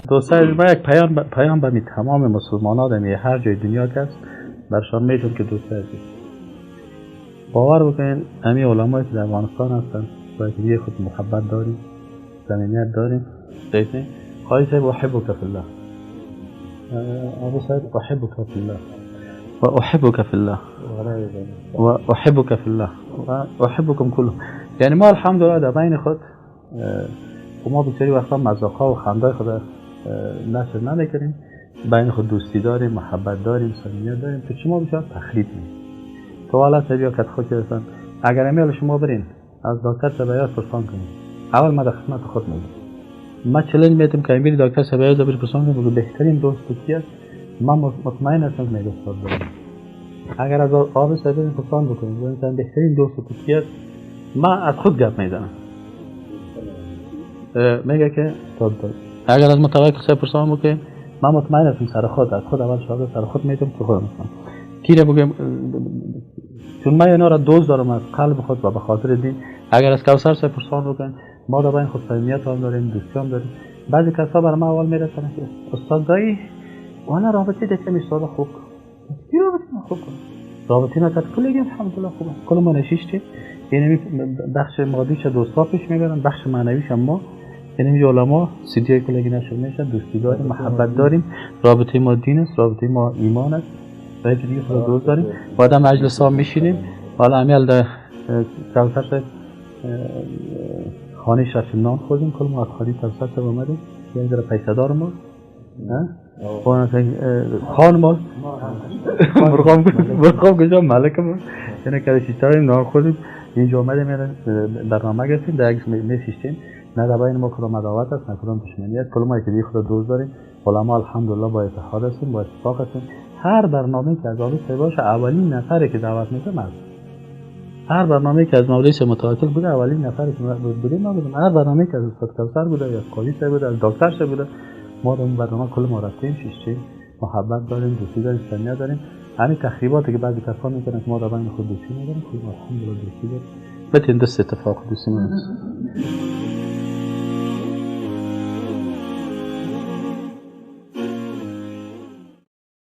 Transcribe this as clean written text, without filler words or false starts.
دوستای ما یک پیام به تمام مسلمانان در هر جای دنیا که است برشان میتونم که دوستای عزیز باور بکنین امی علمایی که در افغانستان هستن با یه خود محبت داریم، صمیمیت داریم. دیدین خواهی صاحب احبک فی الله، ابو صاحب احبک فی الله و احبک فی الله و احبک فی الله و احبکم كلهم. یعنی ما الحمدلله در بین خود و ما بسیاری وقتا مذاق‌ها و خندای خود نشر نمیکنیم، بین خود دوستی داریم، محبت داریم، صمیمیت داریم که شما بسیار تخریب می‌کنید. تو حالا بیا کت خود گرفتن اگر امیال شما برین از دکتر سبیاز پرسان کنید، اول ما در خدمت خود میگم، ما چالش میتم که امیر دکتر سبیاز بر پرسان کنید بگو بهترین دوست کی است، من مطمئن هستم که میگه استاد دارم. اگر از آب سبیاز پرسان بکنید بگید بهترین دوست کی است، من از خود گپ میزنم، میگه که استاد دارم. اگر از متوکل صاحب پرسان بکنیم من مطمئن هستم سر خود از خود اول شاگرد سر خود میتم که خودم هستم کیره بگم، چون من اینا را دوست دارم از قلب خود و به خاطر دین. اگر از کوثر صاحب پرسان بکنیم ما در بین خود صمیمیت هم داریم، دوستی هم داریم. بعضی کسا برای من اول میرسن که استاد دایی والا رابطه دیگه استاد خوب کی رابطه ما خوب کن، رابطه ما کلی الحمدلله خوبه، کل ما نشیشتیم، یعنی بخش مادیش دوستا پیش میبرن، بخش معنویش هم ما، یعنی علما سیدی کلگی نشر میشن، دوستی داریم، محبت داریم، رابطه ما دین است، رابطه ما ایمان است، و دیگه خدا دوست داریم. بعد هم مجلس ها میشینیم، حالا امیال در کوثر صاحب خانه رفتیم نان خوردیم، کل ما از خانه کوثر صاحب اومدیم، یعنی ذره پیسه دار ما خان ما مرغام کجا ملک ما، یعنی که شیشتاریم نان خوردیم، اینجا اومدیم برنامه گرفتیم، در یک میشیشتیم، نه در بین ما کدام عداوت است نه کدام دشمنی است، کل ما یکی دیگه خدا دوست داریم. علما الحمدلله با اتحاد هستیم، با اتفاق هستیم. هر برنامه که از آبی باشه اولین نفری که دعوت میشه من، هر برنامه که از مولوی متوکل بوده اولین نفری که بوده ما بودیم، هر برنامه که از استاد کوثر بوده یا از قاضی صاحب بوده از دکتر صاحب بوده، ما در اون برنامه کل ما رفتیم شیشتیم، محبت داریم، دوستی داریم، صمیمیت داریم. همین تخریباتی که بعضی کسا میکنن که ما در بین خود دوستی نداریم، کل ما الحمدلله دوستی داریم. بتین دست اتفاق دوستی ما.